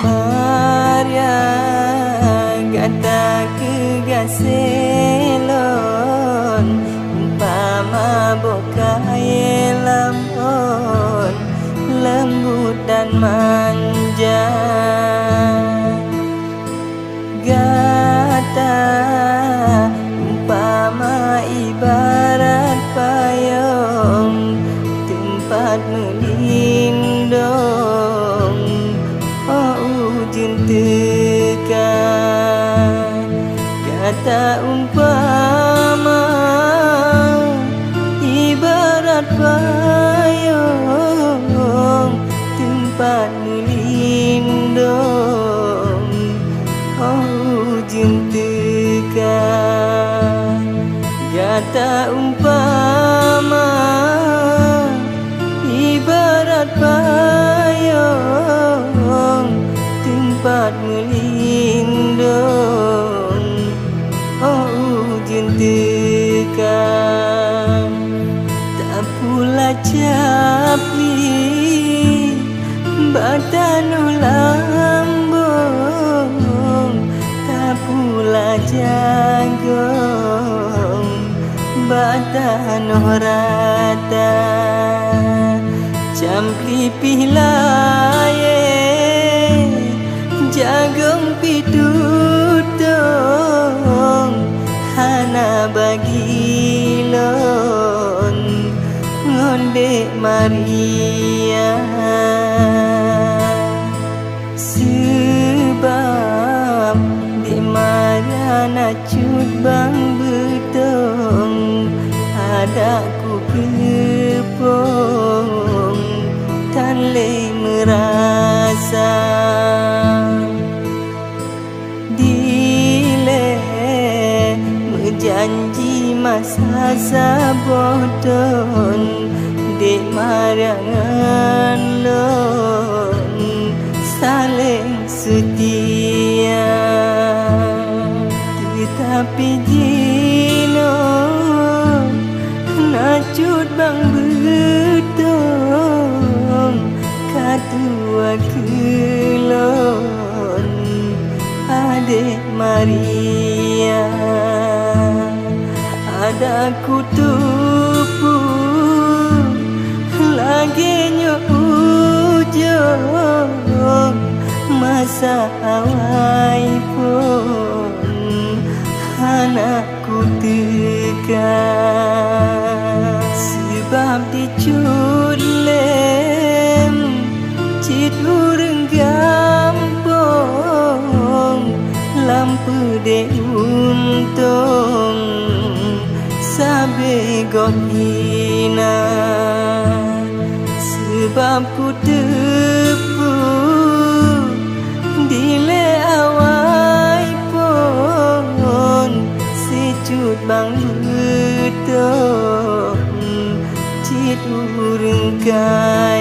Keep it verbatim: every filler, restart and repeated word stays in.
Maria, gata keuh gaséh lôn, umpama boh kayée lam phon, leumbut dan manja. Gata umpama ibarat payong, teumpat meulindong óh ujeuen teuka. Gata umpama ibarat payong, teumpat meulindong óh ujeuen teuka. Gata umpama ibarat payong, teumpat meulindong óh ujeuen teuka. Tapula capli bak tanoh lambong, tapula jagong bak tanoh rata. Campli pih layée, jagong pih tutong, hana bagi lôn ngon Dek Maria. Seubab Dek Maria na cut bang beutong, adak kukeupeung tan lé meurasa. Dilée meujanji masa saboh thon, Dek Maria ngon lôn saléng seutia. Teutapi jinoe na cut bang beutong ka tuwoe keu lôn, Adek Maria. Adak kuteupeue lagée nyoe ujong masa awai phon hana kuteuka. Seubab di cut lém cit ureuëng gampông lam peudeh untông sabe gob hina. Seubab kuteupeue dilée awai phon sicut bang beutông cit ureuëng kaya.